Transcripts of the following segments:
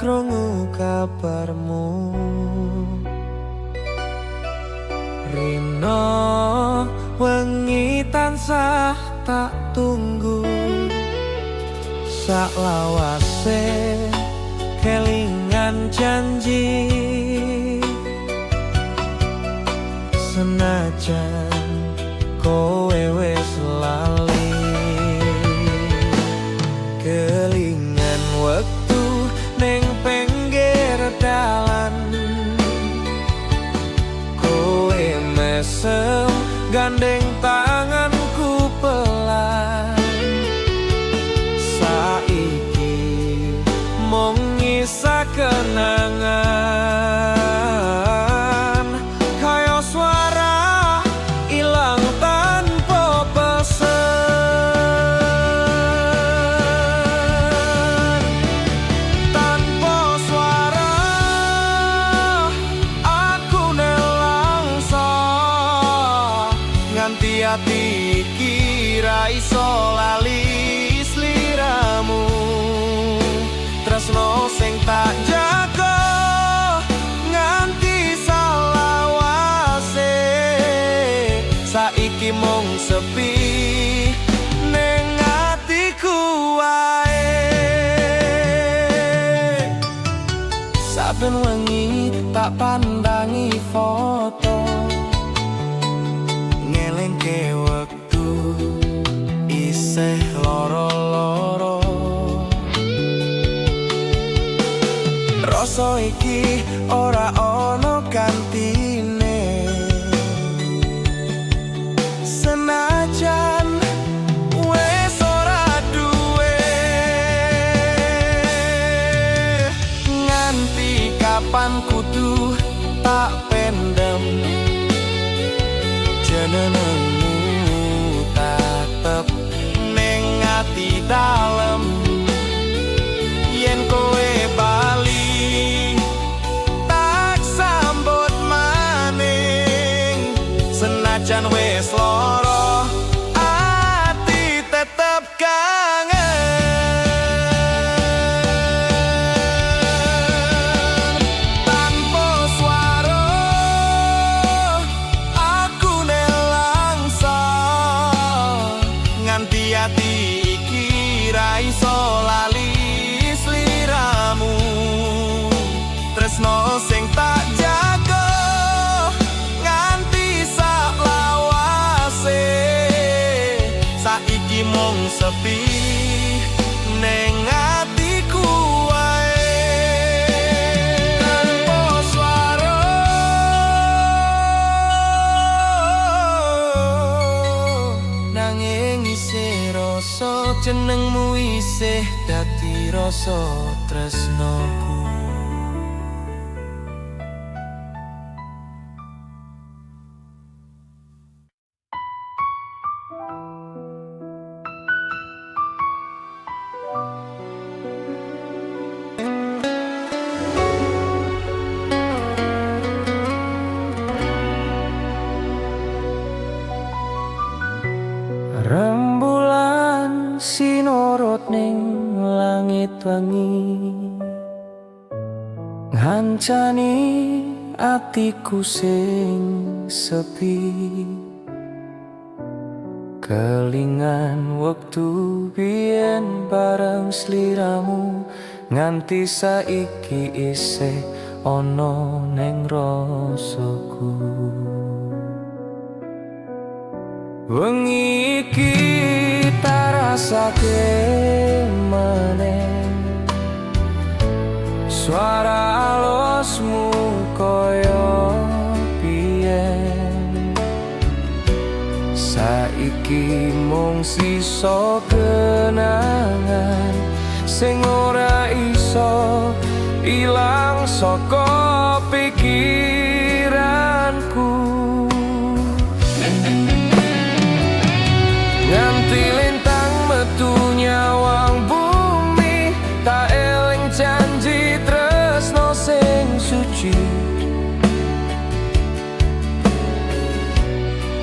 Krungu kabarmu. Rino wengi tansah tak tunggu. Saklawase kelingan janji. Senajan kowe wis lali. Kelingan wektu ning pinggir dalan. Kowe mesem gandeng tanganku pelan. Saiki mung nyisa kenangan. Kaya suara ilang tanpa pesen. Tanpa suara aku nelangsa. Nganti ati iki ra iso lali sliramu. Tresno sing tak jaga nganti salawase. Saiki mung sepi ning atiku wae. Saben wengi tak pandangi foto. Ngelingke wektu isih loro-loro. Rasa iki ora ana gantine. Senajan wis ora duwe. Nganti kapan kudu tak pendem. Jenengmu tetep ning ati dalem. Yen kowe bali tak sambut maning. Senajan wis loro ati tetep kangen. Tanpa suara aku nelangsa. Nganti ati iki ra iso lali sliramu. Tresno sing tak jaga nganti saklawase. Saiki mung sepi ning atiku wae. Tanpa suara nanging isih rasa jenengmu isih dadi rasa tresnoku. Rembulan sinorot ning langit wengi. Ngancani atiku sing sepi. Kelingan wektu biyen bareng sliramu. Nganti saiki isih ana ning rasaku. Wengi iki tak rasake meneh. Suara alosmu koyo biyen. Saiki mung sisa kenangan sing ora iso ilang saka pikiranku. Nganti lintang metu nyawang bumi, tak eling janji tresno sing suci.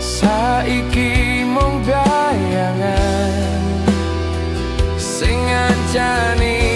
Saiki mung bayangan sing ngancani.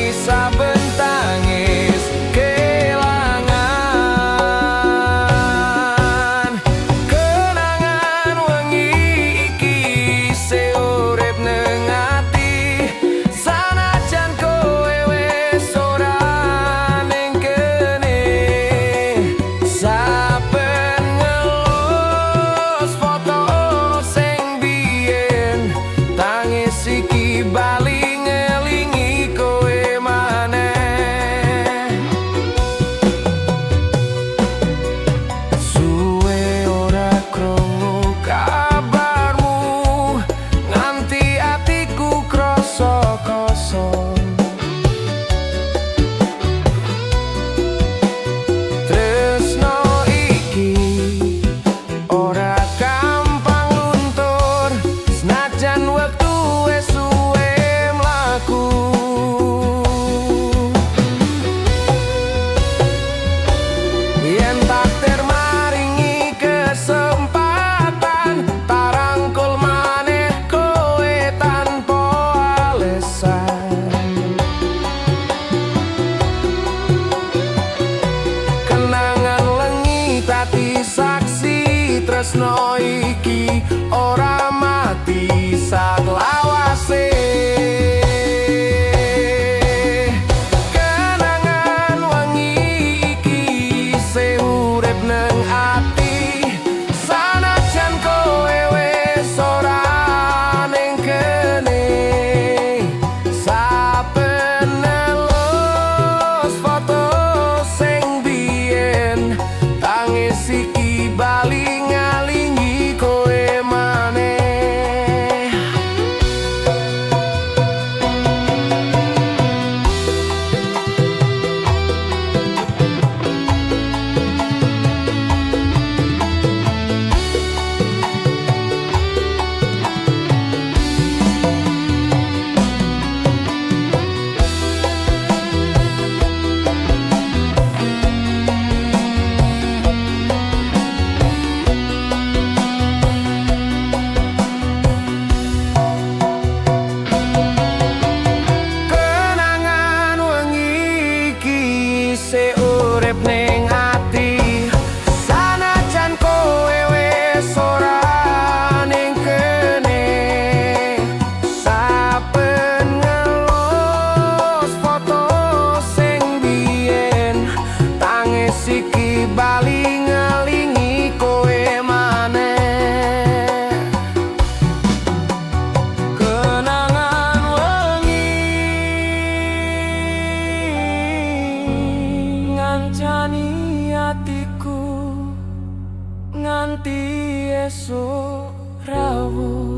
Tresno iki ora mati saklawase. Kenangan wengi iki isih urip neng ati, sanajan kowe wis ora ning kene. Saben ngelus foto sing biyen, tangis iki bali ngelingi kowe maneh. Kenangan wengi iki isih urip ning ati, sanajan kowe wis ora ning kene. Saben ngelus foto sing biyen, tangis iki bali ngelingi kowe maneh. Kenangan wengi ngancani atiku nganti esuk rawuh.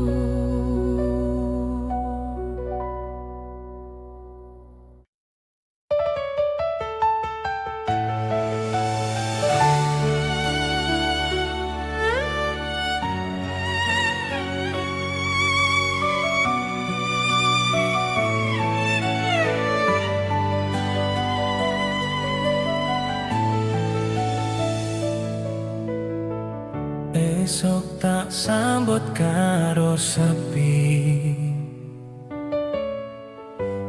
Esok tak sambut karo sepi,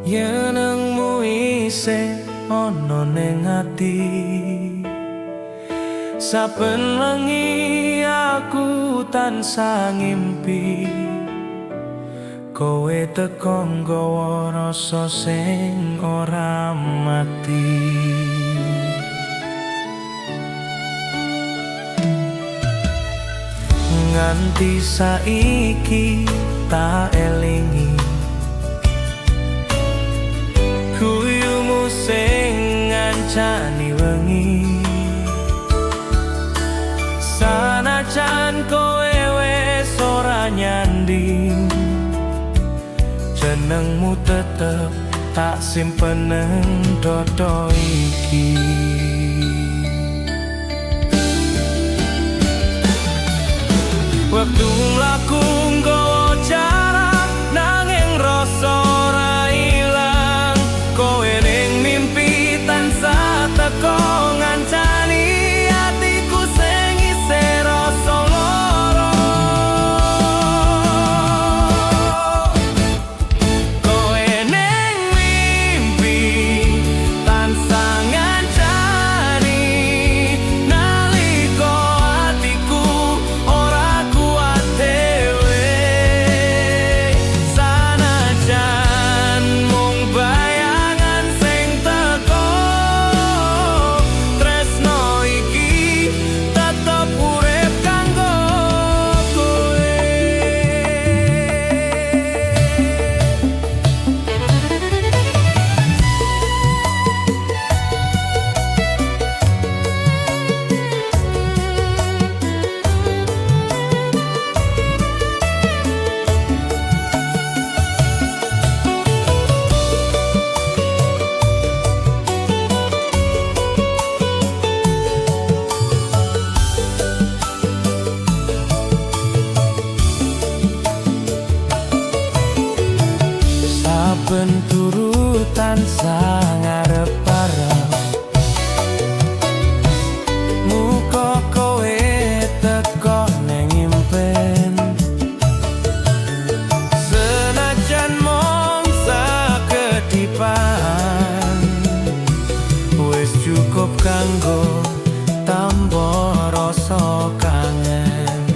Yenengmu isih ana ning ati. Saben wengi aku tansah ngimpi, kowe teko nggawa rasa sing ora mati. Nganti saiki tak elingi guyumu sing ngancani wengi. Sanajan kowe wis ora nyanding, jenengmu tetep tak simpen nang dodo iki. Wektu mlaku nggawa jarak, nanging rasa ora ilang. Kowe ning mimpi tansah teko ngancani atiku sing isih rasa lara. Kowe ning mimpi tansah ngancani nalika atiku ora kuat dhewe. Sanajan mung bayangan sing teko, tresno iki tetep urip kanggo kowe. Saben turu tansah ngarep-arep muka kowe teko ning impen. Senajan mung sakedipan, wis cukup kanggo tamba rasa kangen.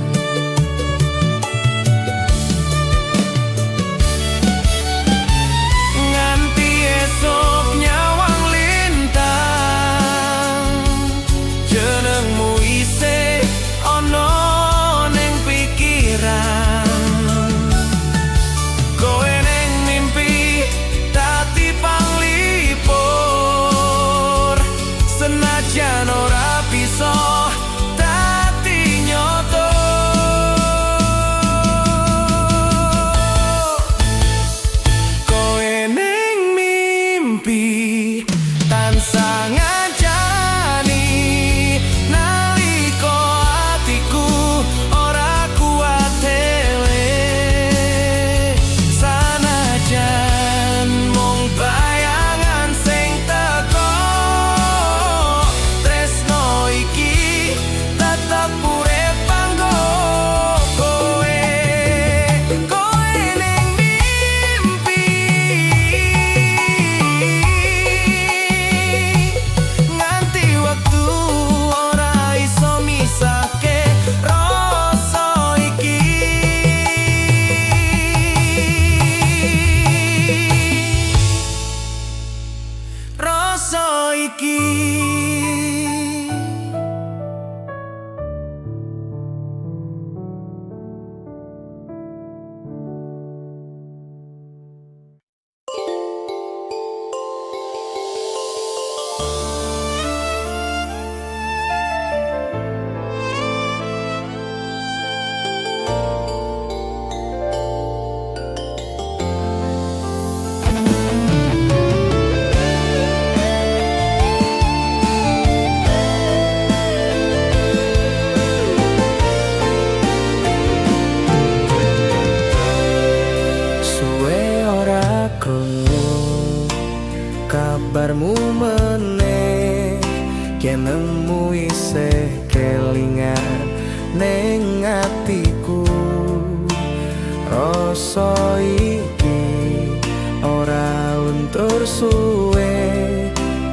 Krungu kabarmu meneh, jenengmu isih kelingan ning atiku. Rasa iki ora luntur suwe,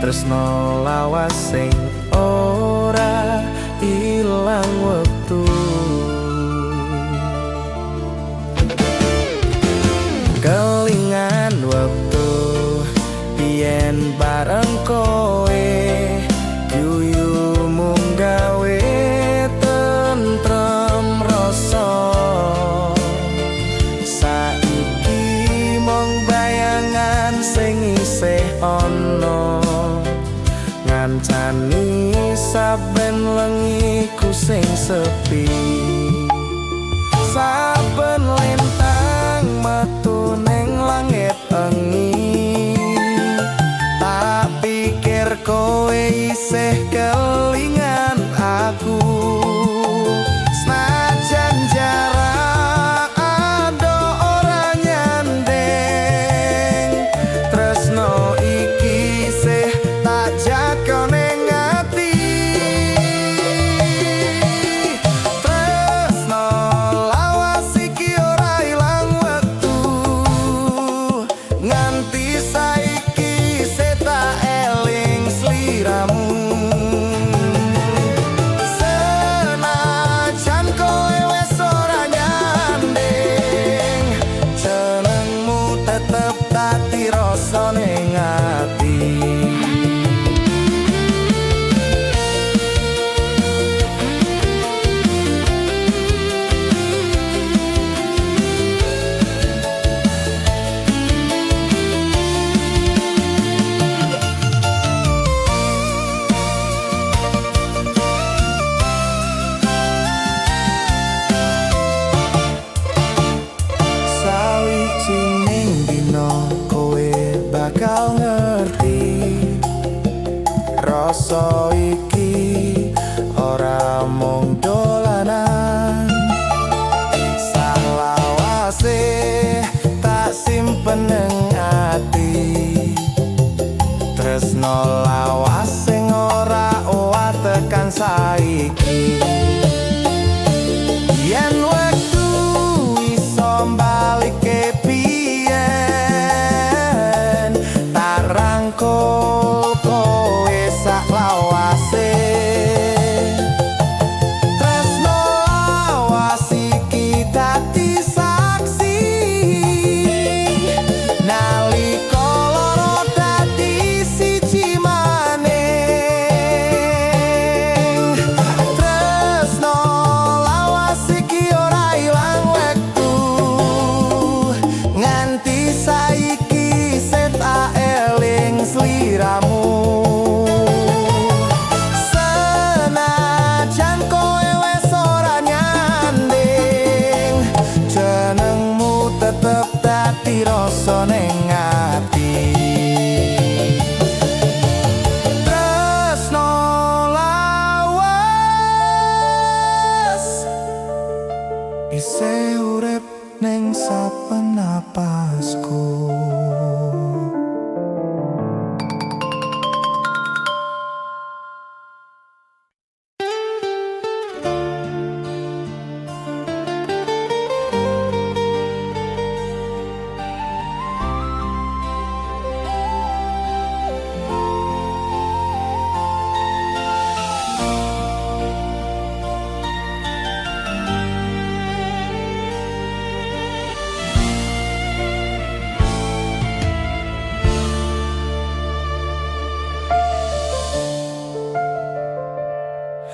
tresno lawas sing ora ilang wektu. Kelingan wektu biyen bareng kowe, guyumu gawe tentrem rasa. Saiki mung bayangan sing isih ana, ngancani saben wengiku sing sepi. Saben lintang metu ning langit wengi, tak pikir kowe isih kelingan aku. Senajan jarak adoh ora nyanding, tresno iki isih tak jaga ning ati. Tresno lawas iki ora ilang wektu, nganti saiki isih tak eling sliramu. Senajan kowe wis ora nyanding, jenengmu tetep dadi rasa ning ati. Sawijining dina kowe bakal ngerti, rasa iki ora mung dolanan. Salawase tak simpen ning ati, tresno lawas sing ora owah tekan saiki. Yen wektu iso balikke biyen, tak rangkul kowe saklawase. Tresno lawas iki dadi saksi, nalika loro dadi siji maning. Tresno lawas iki ora ilang wektu, nganti saiki isih tak eling sliramu. Senajan kowe wis ora nyanding, jenengmu tetep dadi rasa ning ati. Tresno lawas isih urip ning saben napasku.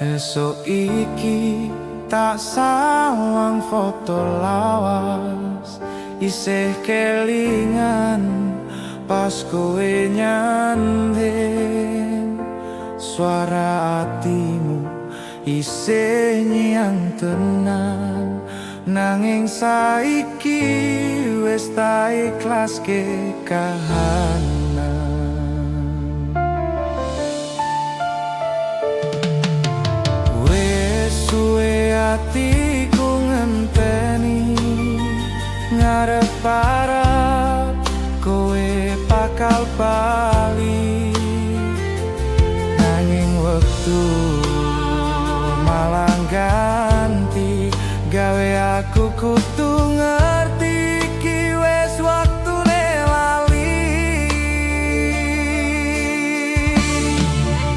Esuk iki tak sawang foto lawas, isih kelingan pas kowe nyanding. Suara atimu isih nyang tenan, nanging saiki wis tak ikhlaske kahanan. Wis suwe atiku ngenteni, ngarep-arep kowe. bakal bali, nanging wektu malah ganti gawe aku kudu ngerti iki wis waktune lali.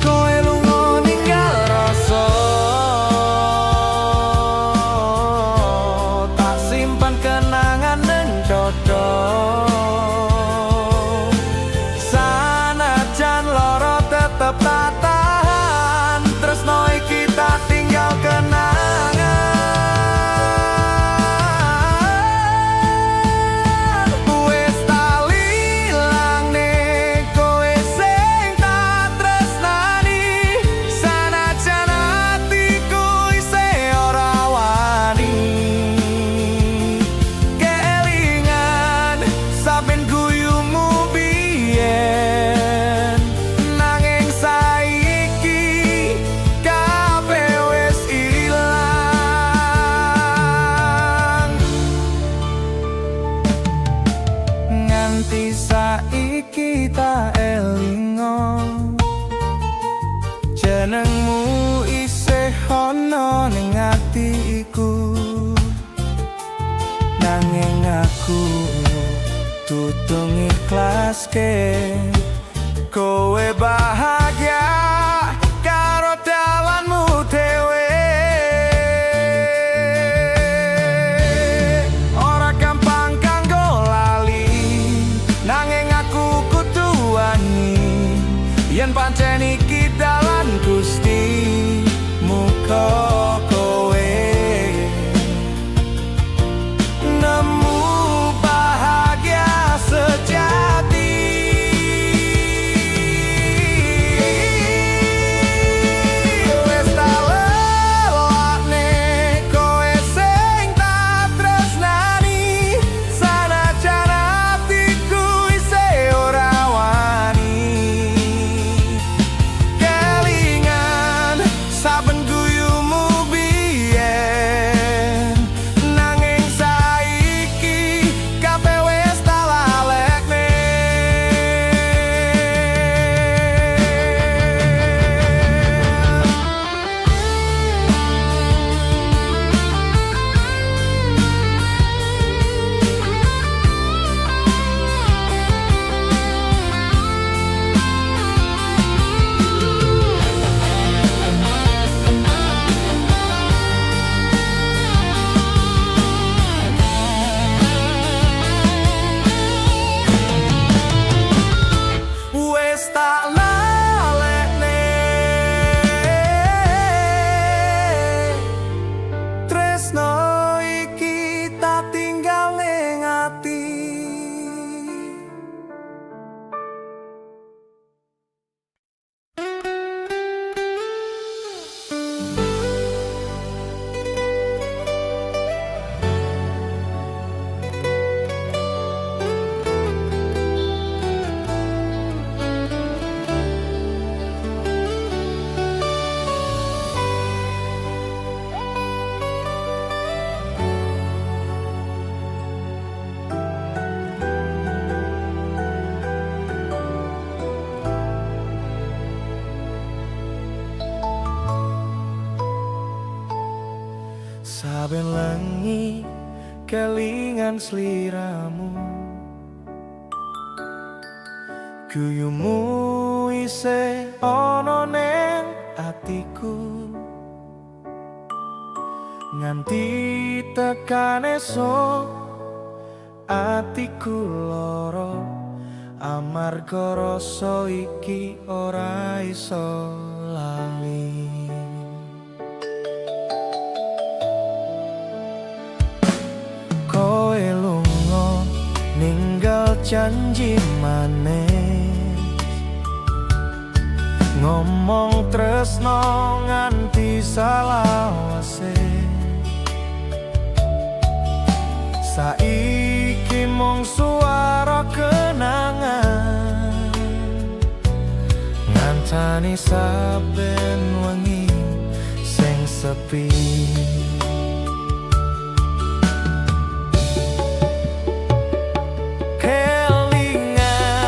Kowe lunga ninggal rasa, tak simpan kenangan neng dodo. Sanajan loro tetep tak tahan, tresno iki tak tinggal kenangan. Wis tak ilangne kowe sing tak tresnani, sanajan atiku isih ora wani. Kelingan saben guyumu biyen, nanging saiki kabeh wis ilang. Nganti saiki tak elingo, jenengmu isih ana ning atiku. Nanging aku kudu ngiklaske kowe bahagia karo dalanmu dhewe. Ora gampang kanggo lali, nanging aku kudu wani. Yen pancen iki dalan Gusti, muga kowe nemu bahagia sejati. Wis tak lelakne kowe sing tak tresnani, sanajan atiku isih ora wani. Kelingan saben guyumu biyen, nanging saiki kabeh wis tak lalekne. Wis tak lalekne tresno iki tak tinggal ning ati. Saben wengi kelingan sliramu, guyumu isih ana ning atiku. Nganti tekan esuk atiku lara, amarga rasa iki ora iso lali. Kowe lunga ninggal janji manis, ngomong tresno nganti salawase. Saiki mung suara kenangan, ngancani saben wengi sing sepi. Kelingan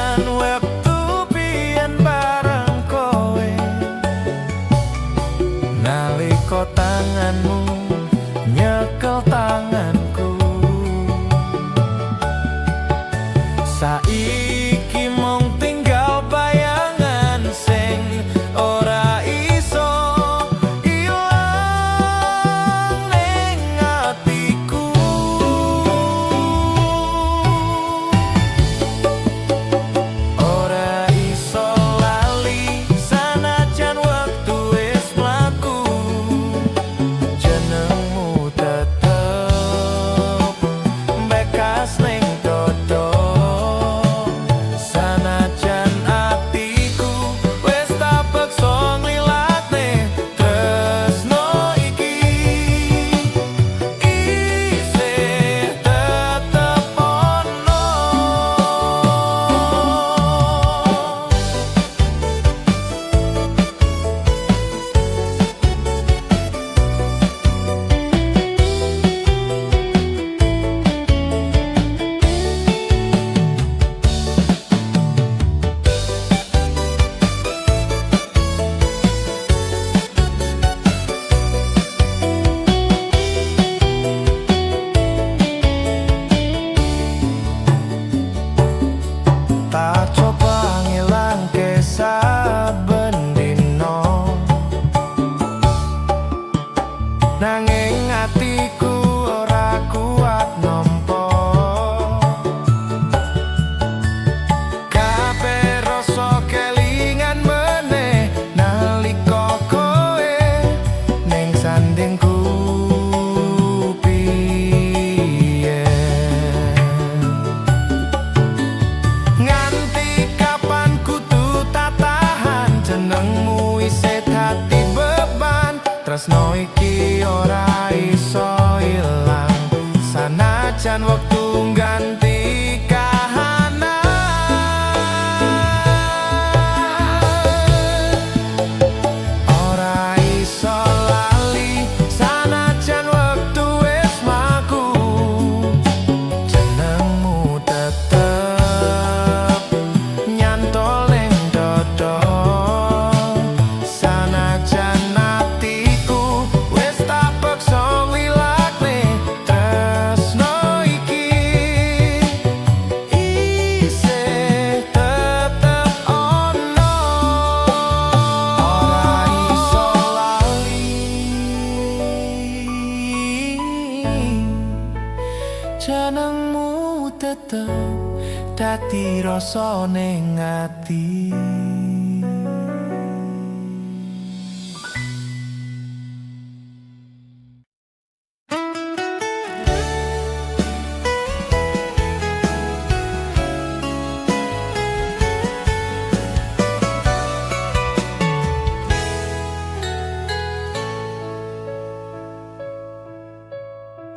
dadi rasa ning ati.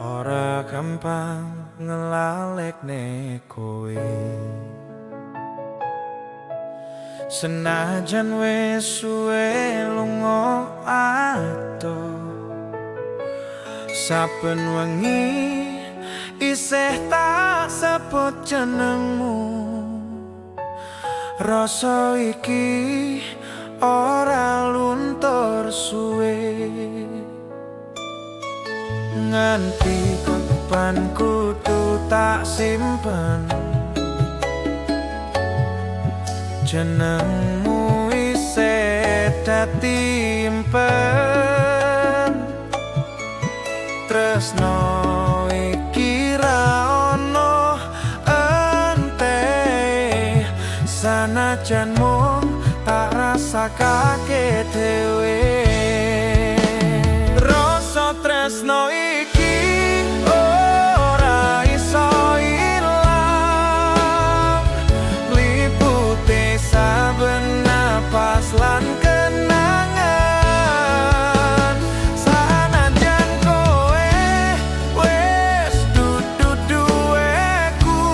Ora gampang ngelalekne kowe, senajan wis suwe lunga adoh. Saben wengi isih tak sebut jenengmu. Rasa iki ora luntur suwe. Nganti kapan kudu tak simpen jenengmu isih dadi impen. Tresno iki ra ono ente, sanajan mung tak rasakake dhewe. Rasa tresno iki ora iso ilang, liputi saben napas lan kenangan. Sanajan kowe wis dudu duweku,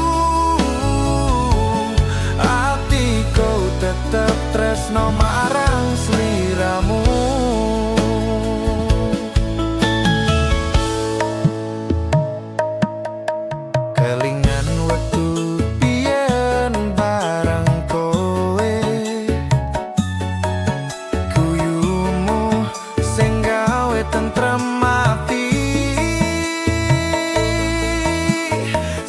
atiku tetep tresno marang sliramu. Kelingan wektu biyen bareng kowe, guyumu sing gawe tentrem ati.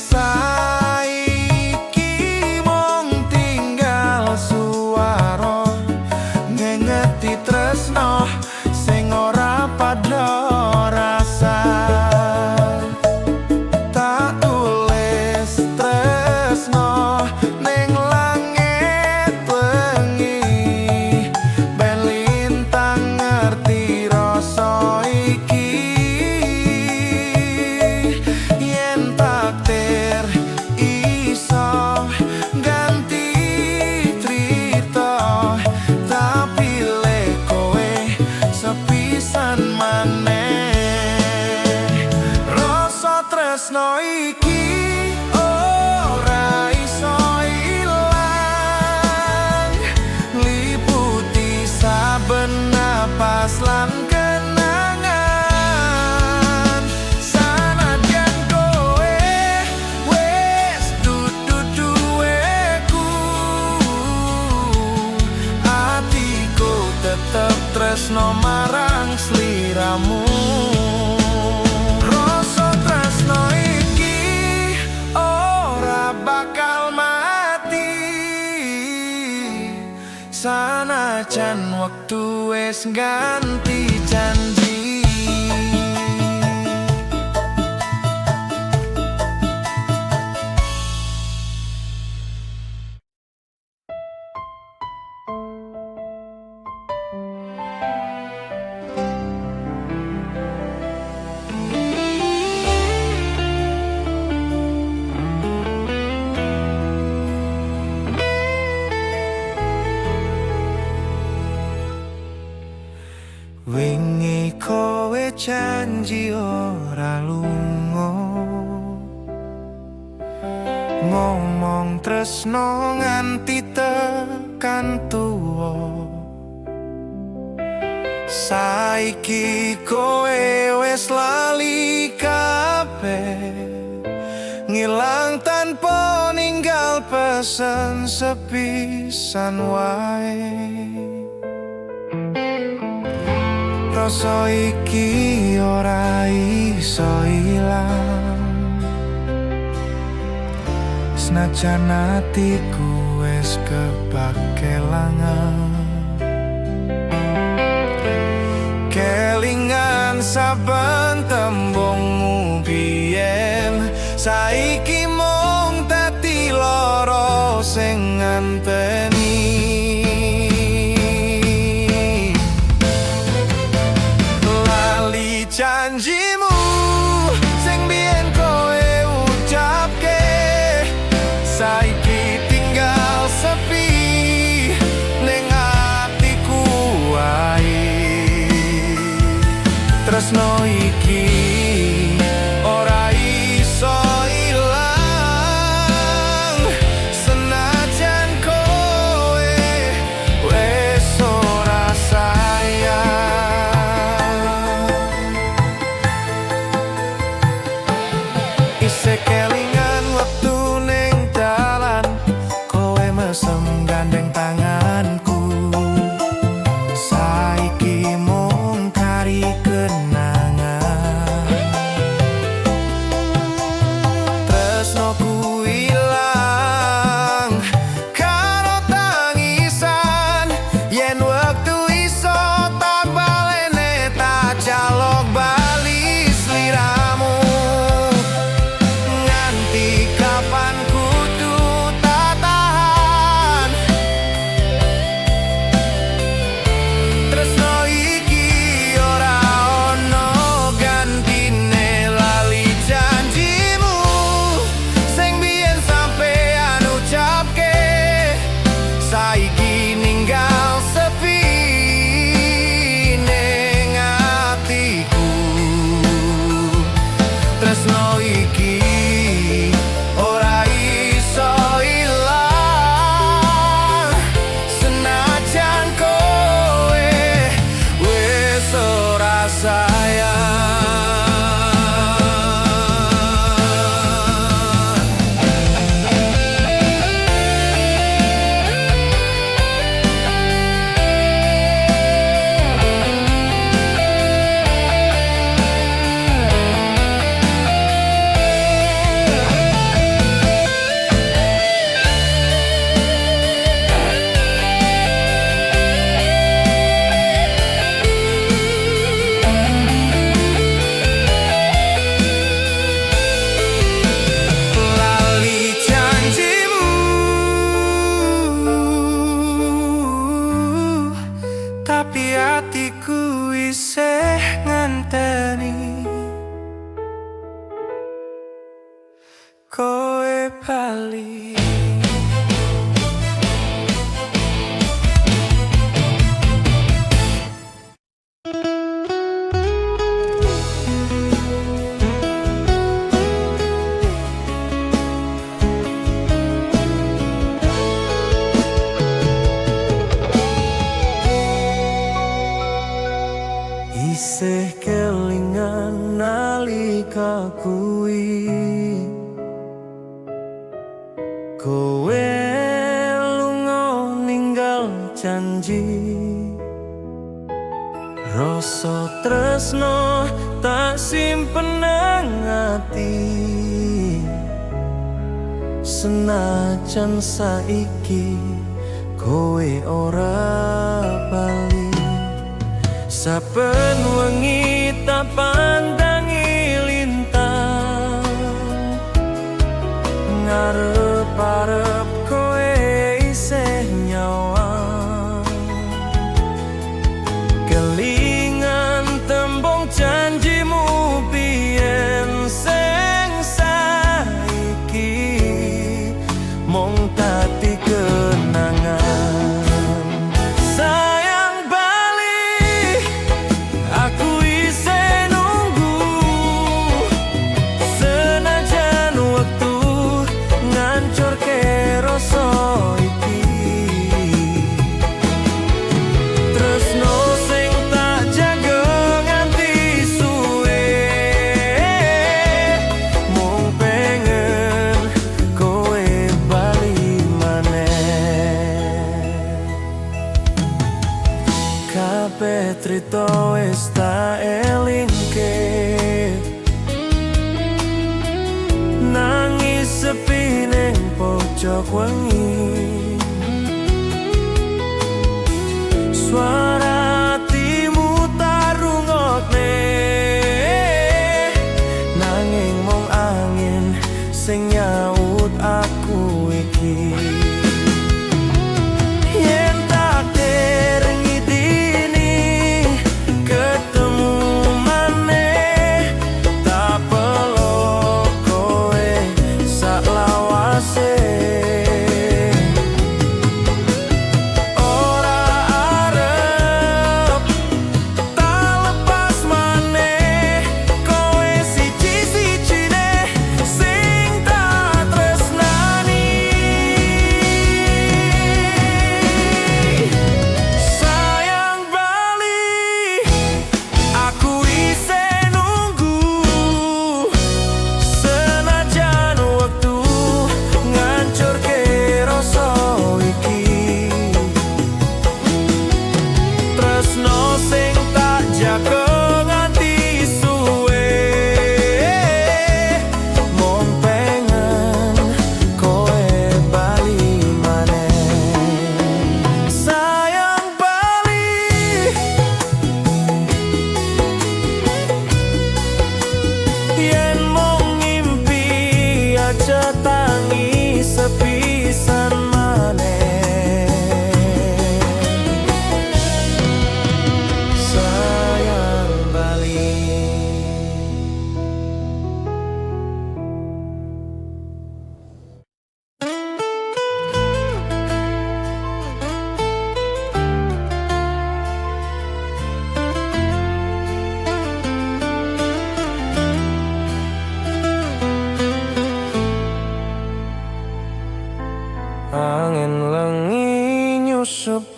Saiki mung tinggal suara ngengeti tresno sing ora padha rasa. Tak tulis tresno ning langit wengi, ben lintang ngerti rasa iki. Yen takdir iso ganti crita, tak pilih kowe sepisan maneh. Rasa tresno iki ora iso ilang, liputi saben napas lan kenangan. Sanajan kowe wis dudu duweku, atiku tetep tresno marang sliramu. Rasa tresno iki ora bakal mati, sanajan wektu wis ganti janji. Wingi kowe janji ora lunga, ngomong tresno nganti tekan tuwa. Saiki kowe wis lali kabeh, ngilang tanpa ninggal pesen sepisan wae. Rasa iki ora iso ilang, senajan atiku wis kebak kelangan. Kelingan saben tembungmu biyen, saiki mung dadi lara. Ngenteni. Lali janjimu sing biyen kowe ucapke, saiki tinggal sepi ning atiku wae. Tresno iki ora iso ilang, senajan kowe wis ora sayang. Isih kelingan wektu ning dalan, kowe mesem gandeng tanganku. Saiki mung kari kenangan. Tresnoku ilang karo tangisan. Yen wektu iso tak balene, tak jaluk bali sliramu. Nganti kapan kudu tak tahan? Tresno iki ora ono gantine. Lali janjimu sing biyen sampean ucapke, saiki ninggal sepi ning atiku. Tresno iki ora iso ilang, senajan kowe wis ora sayang. Lali janjimu, tapi atiku isih ngenteni kowe bali. Isih kelingan nalika kuwi kowe lunga ninggal janji. Rasa tresno tak simpen nang ati, senajan saiki kowe ora bali. Saben wengi tak pandangi lintang, ngarep-arep kowe isih nyawang. Kelingan tembung janjimu biyen sing saiki mung dadi kenangan. Sayang bali, aku isih nunggu, senajan wektu ngancurke rasa iki. Tresno sing tak jaga nganti suwe, mung pengen kowe bali maneh. Kabeh trito wis tak elingke, nangis sepi ning pojok wengi. Suara hatimu tak rungokne, nanging mung angin sing nyaut aku iki.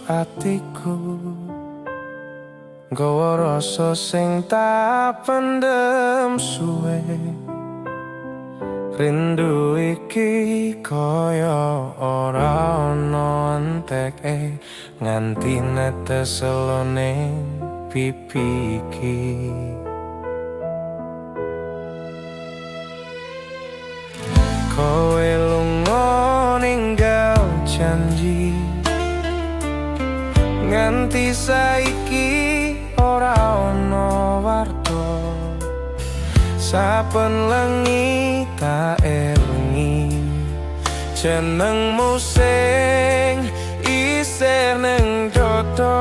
atiku, nggawa rasa sing tak pendem suwe. Rindu iki kaya ora ana enteke, nganti netes elone pipi iki. Kowe lunga ninggal janji, nganti saiki ora ana warta. Saben lengi tak elingi jenengmu sing isih ning dodo.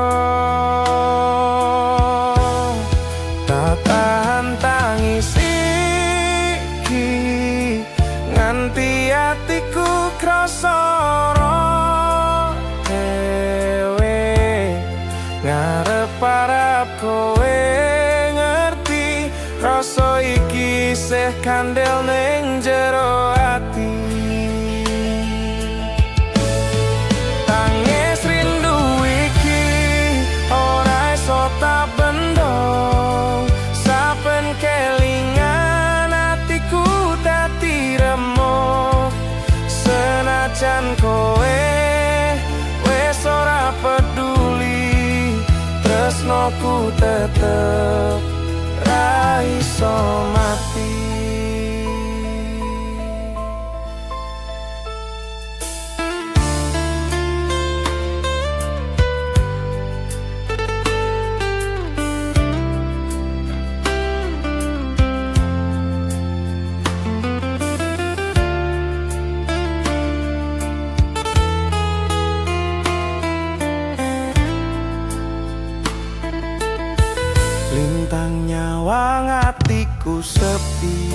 Tak tahan tangis iki, nganti atiku krasa dhewe. Ngarep-arep kowe ngerti rasa iki isih kandel ning jero ati. Tangis rindu iki ora iso tak bendong, saben kelingan atiku dadi remuk. Senajan kowe wis ora peduli, tresnoku tetep ra iso mati. Lintang nyawang atiku sepi,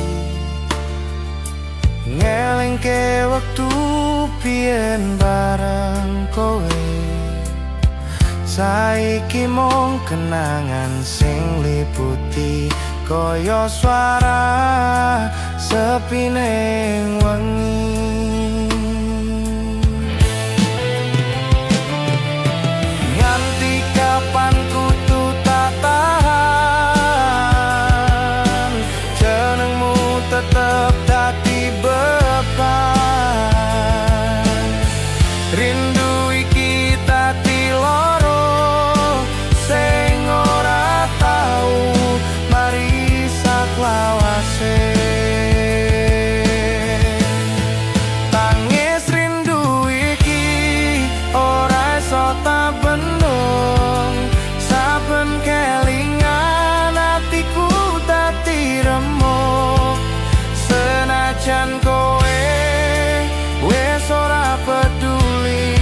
ngelingke wektu biyen bareng kowe. Saiki mung kenangan sing liputi, kaya suara sepi ning wengi. Nganti kapan kudu tak tahan, jenengmu tetep dadi beban. Rindu iki dadi loro sing ora tau mari saklawase. Tangis rindu iki ora iso tak bendung, saben kelingan atiku dadi remuk. Senajan kowe wis ora peduli,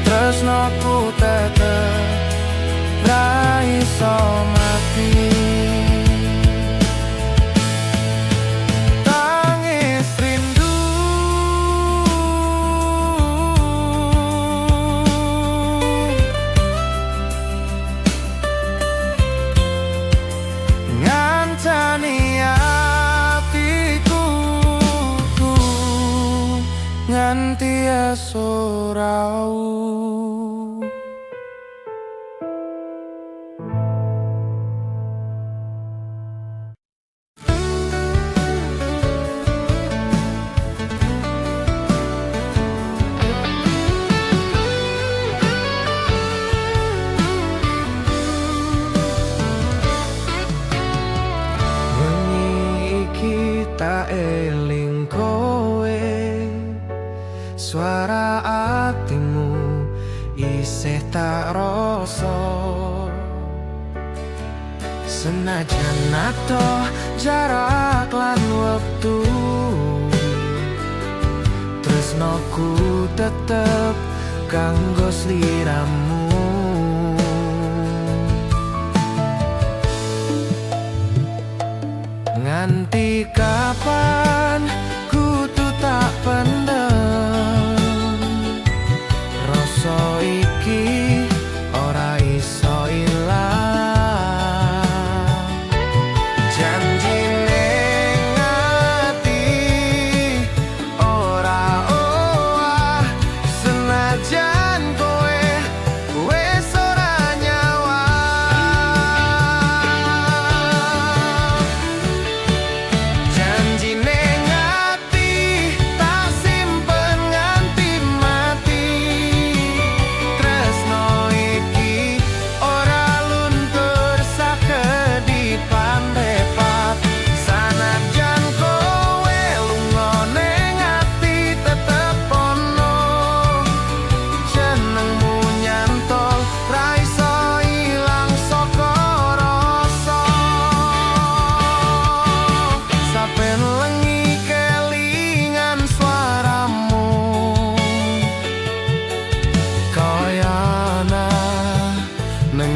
tresnoku tetep ra iso mati. Tangis rindu ngancani atiku, nganti esuk raup. Wengi iki tak eling kowe, suara atimu isih tak rasa. Senajan adoh jarak lan wektu, tresnoku tetep kanggo sliramu. Nganti kapan kudu tak pendem, rasa iki ora iso ilang. Janji ning ati ora owah, senajan kowe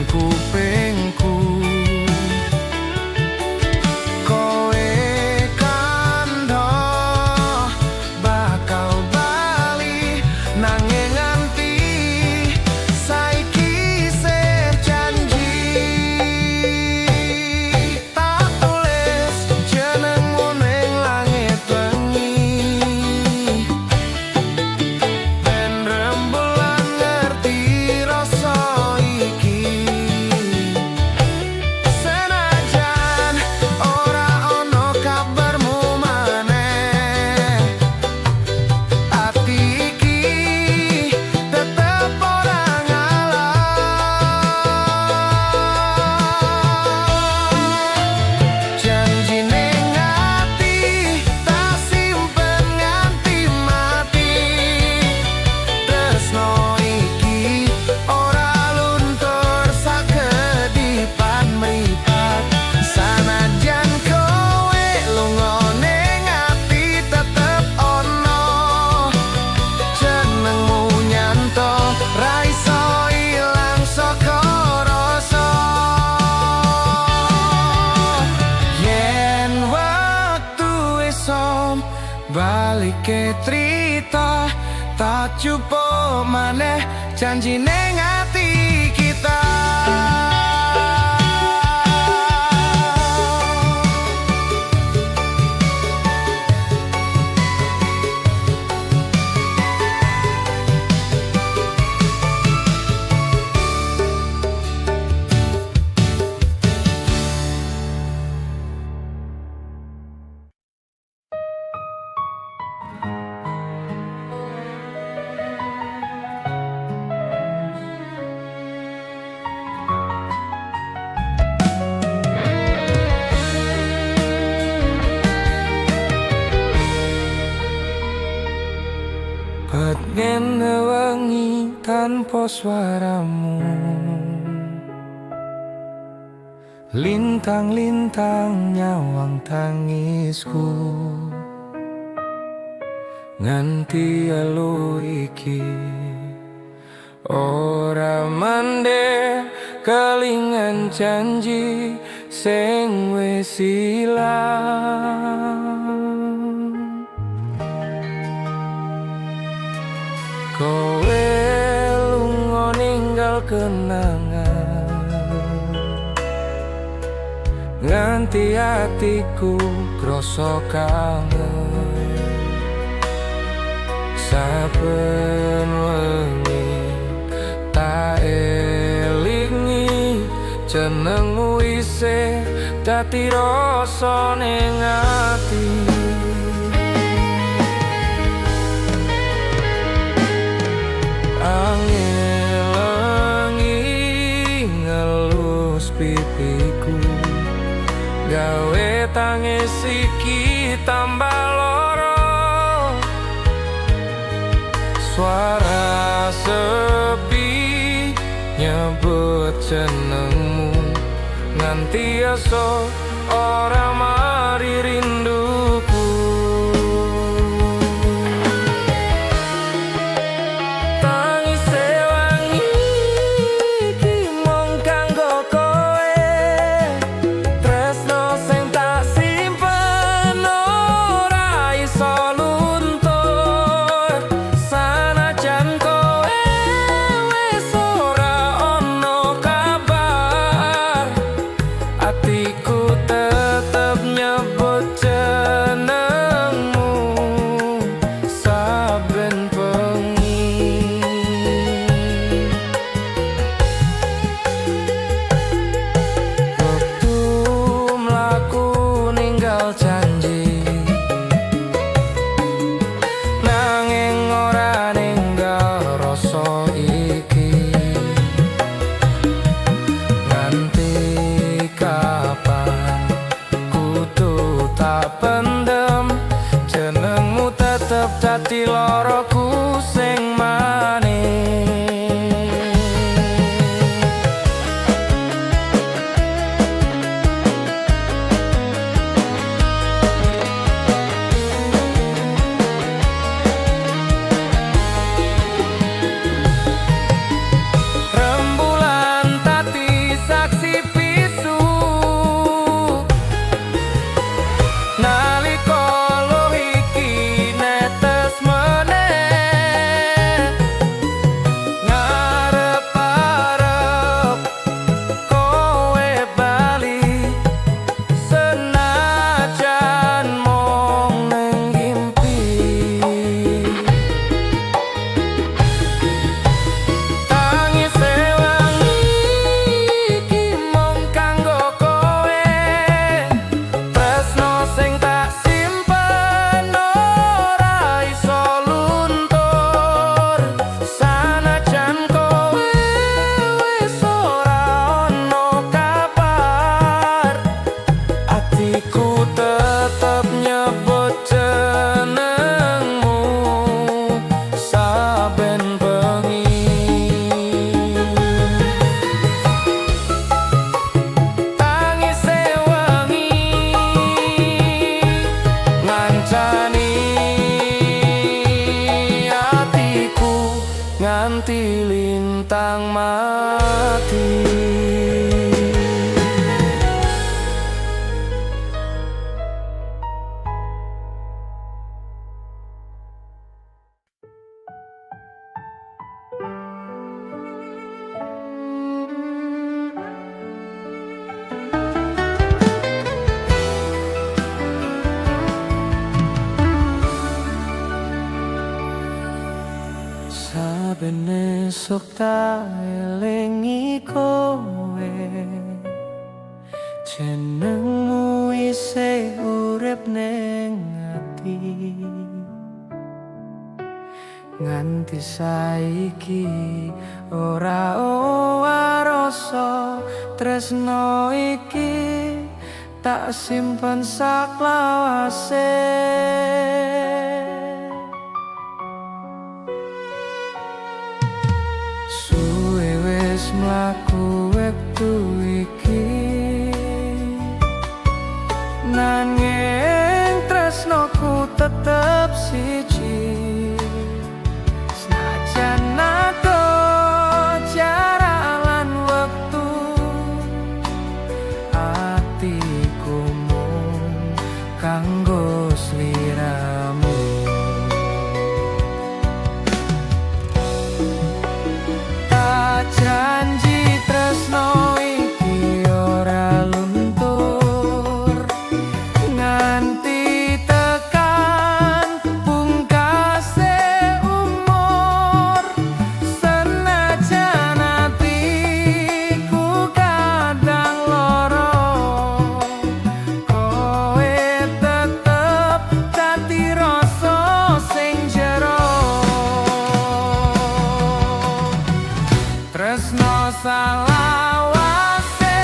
ning kupingku. Kowe kandha bakal bali, nanging nganti saiki isih janji. Tak tulis jenengmu ning langit wengi, ben rembulan ngerti rasa iki. Senajan ora ono kabarmu maneh, ati iki tetep ora ngalah. Janji ning ati tak simpen nganti mati. Tresno iki ora luntur sakedipan mripat. Sanajan kowe lunga, ning ati tetep ono. Jenengmu nyantol, ra iso ilang saka rasa. Yen waktu iso balikke crita, tak jupuk maneh janji ning ati kita. Petengene wengi tanpa suaramu, lintang-lintang nyawang tangisku. Nganti elu iki ora mandek, kelingan janji sing wis ilang. Kowe lunga ninggal kenangan, nganti atiku krasa kangen. Saben wengi tak elingi jenengmu, isih dadi rasa ning ati. Angin wengi ngelus pipiku, gawe tangis iki tambah loro. Suara sepi nyebut jenengmu, nganti esuk ora mari rinduku. Tangise wengi iki mung kanggo kowe. Tresno sing tak simpen ora iso luntur. Sanajan kowe wis ora ono kabar, atiku tetep nyebut lintang mati. Saben esuk tak elingi kowe, jenengmu isih urip ning ati. Nganti saiki ora owah rasa tresno iki tak simpen saklawase. Suwe wis mlaku wektu iki, nanging tresnoku tetep siji. Senajan adoh jarak lan wektu, atiku mung kanggo sliramu. Tak janji tresno iki ora luntur, nganti tekan pungkase umur. Senajan atiku kadang loro, kowe tetep dadi rasa sing jero. Tresno salawase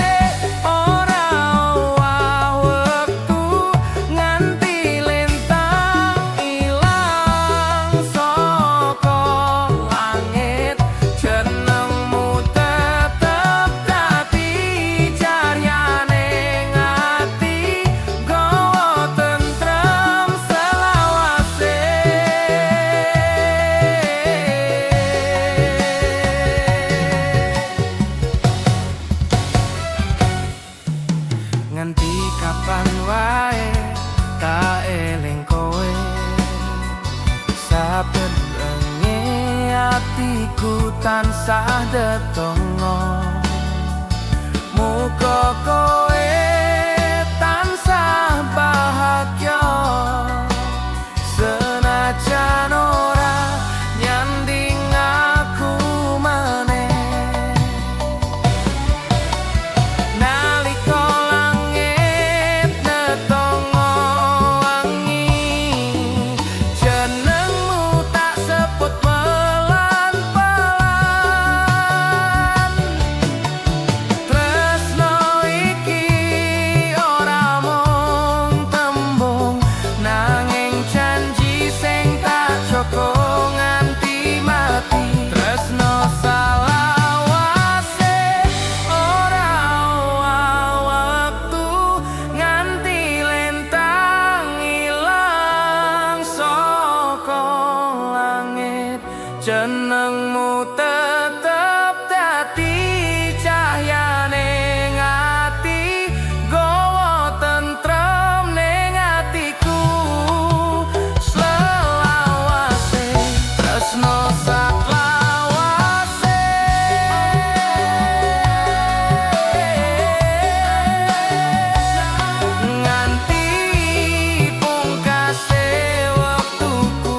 ora owah wektu, nganti lintang ilang saka langit. Jenengmu tetep dadi caryane ati, gawa tentrem selawase. Nganti kapan wae tak eling kowe, saben bengi atiku tansah detongo. Muga kowe tansah bahagia, senajan ora nyanding aku maneh. Nalika langit netongo wangi, jenengmu tak sebut pelan-pelan. Tresno iki ora mung tembung, nanging janji sing tak jaga nganti mati. Tresno salawase ora owah wektu, nganti lintang ilang saka langit. Jenengmu tetep dadi cahyane ati, gawa tentrem ning atiku selawase. Tresno saklawase nganti pungkase wektuku.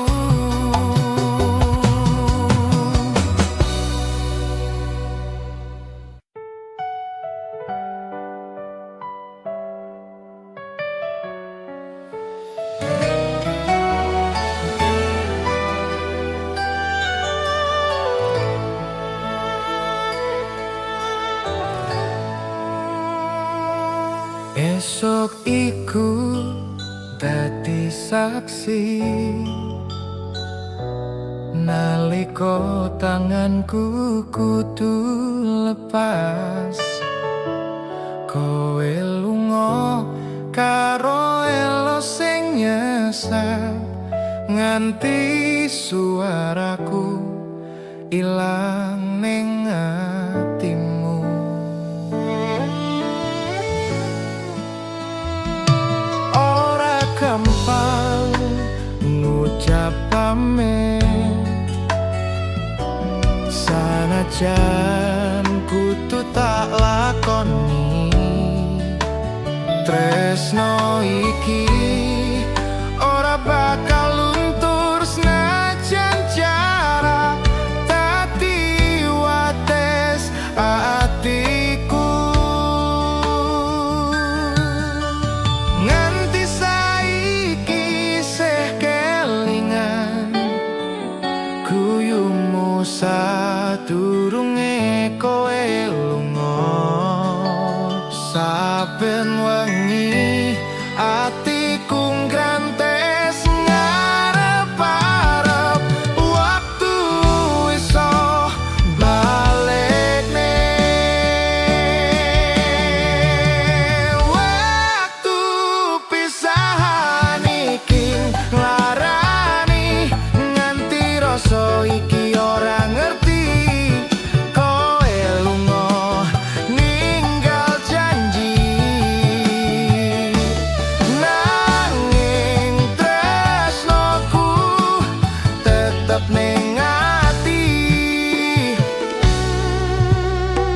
Esok iku dadi saksi, nalika tanganku kudu lepas. Kowe lunga karo elo sing nyesat, nganti suaraku ilang ning atimu. Ora gampang ngucap pamit, sanajan kudu tak lakoni. Tresno iki ora bakal luntur, senajan jarak dadi wates atiku. Nganti saiki isih kelingan guyumu sadurunge kowe lunga. Saben wengi atiku nggrantes ngarep-arep waktu iso balekne. Waktu pisahan iki nglarani, nganti rasa iki ora ngerti. Kowe lunga ninggal janji, nanging tresnoku tetep ning ati.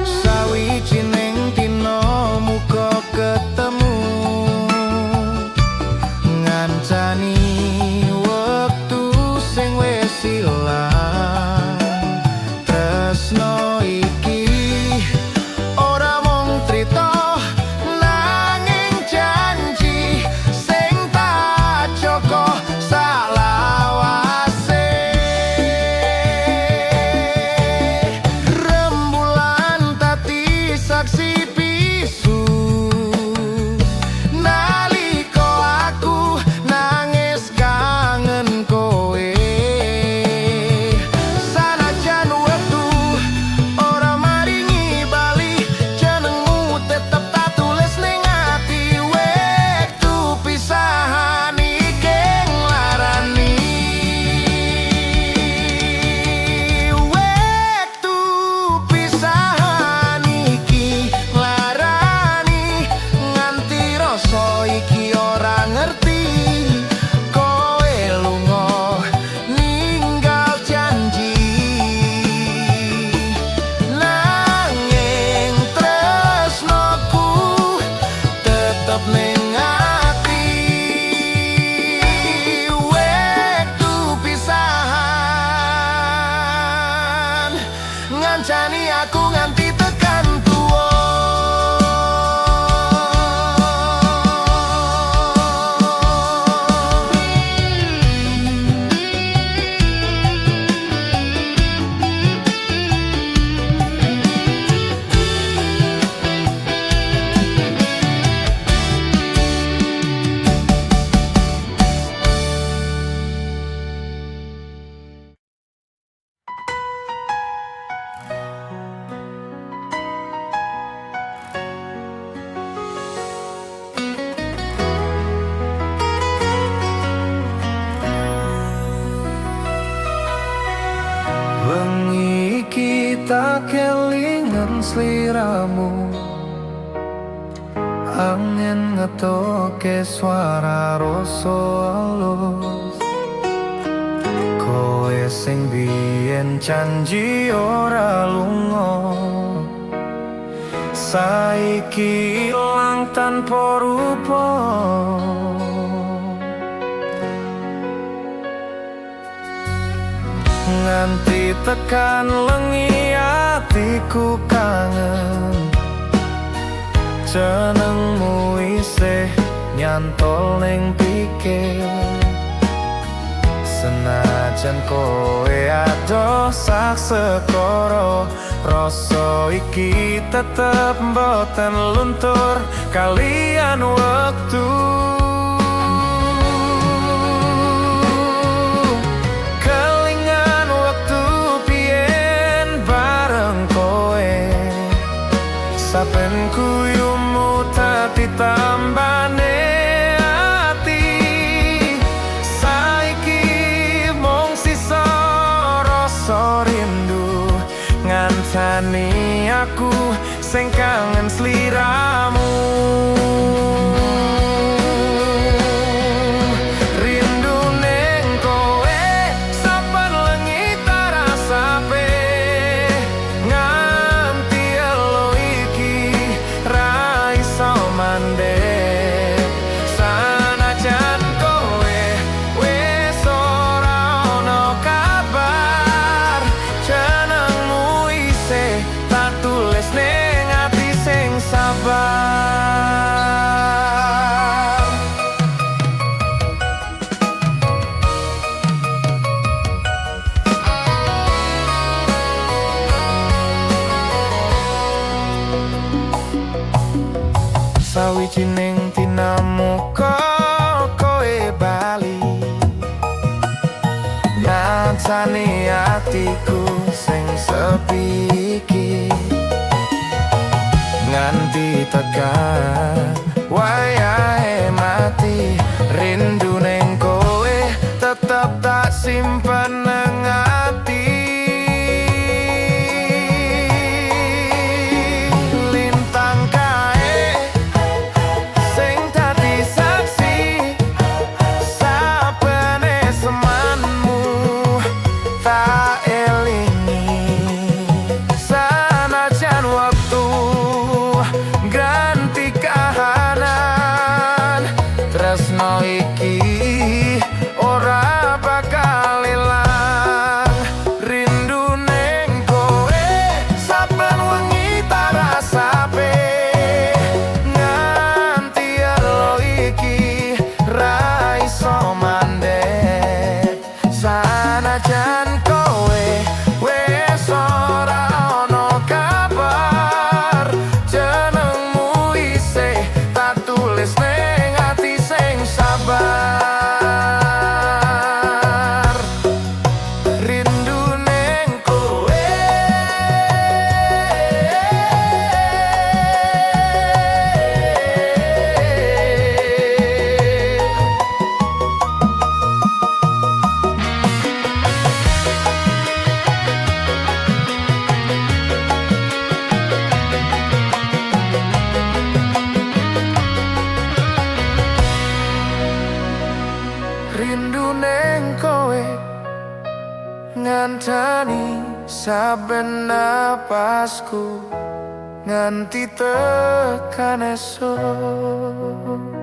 Sawijining dina muga ketemu, ngancani wektu sing wis ilang. Tresno iki ora mung crita, nanging janji sing tak jaga salawase. Rembulan dadi saksi bisu nalika aku nangis kangen kowe. Sanajan wektu ora maringi bali, jenengmu tetep tak tulis ning ati. Wektu pisahan iki nglarani, wektu pisahan iki nglarani, nganti rasa iki ora ngerti. Kowe lunga ninggal janji, nanging tresnoku tetep ning ati. Wektu pisahan ngancani aku nganti tekan tuwa. Wengi iki tak kelingan sliramu, angin ngetoke suara rasa alus. Kowe sing biyen janji ora lunga, saiki ilang tanpa rupa. Nganti tekan lengi atiku kangen, jenengmu isih nyantol ning pikir. Senajan kowe adoh sak sekoro, rasa iki tetep mboten luntur kalian wektu. Kelingan wektu biyen bareng kowe, saben guyumu dadi tambane ati. Saiki mung sisa rasa rindu. Ngancani aku sing kangen sliramu. Rindu neng kowe saben wengi tak rasake, nganti elo iki ra iso mandek. Sanajan kowe wis ora ono kabar, jenengmu isih tak tulis ning ati sing sabar. Sawijining dina muga kowe bali, ngancani atiku sing sepi iki. Nganti tekan wayahe mati, rindu ning kowe tetep tak simpen nang ati. Lintang kae sing dadi saksi saben esemanmu tak elingi. Sanajan wektu ganti kahanan, tresno iki ora bakal ilang. Rindu neng kowe saben wengi tak rasake, nganti elo iki ra iso mandek. Sanajan kowe wis ora ono kabar, jenengmu isih tak tulis ning ati sing sabar. Rindu neng kowe. Rindu neng kowe ngancani saben napasku nganti tekan esuk.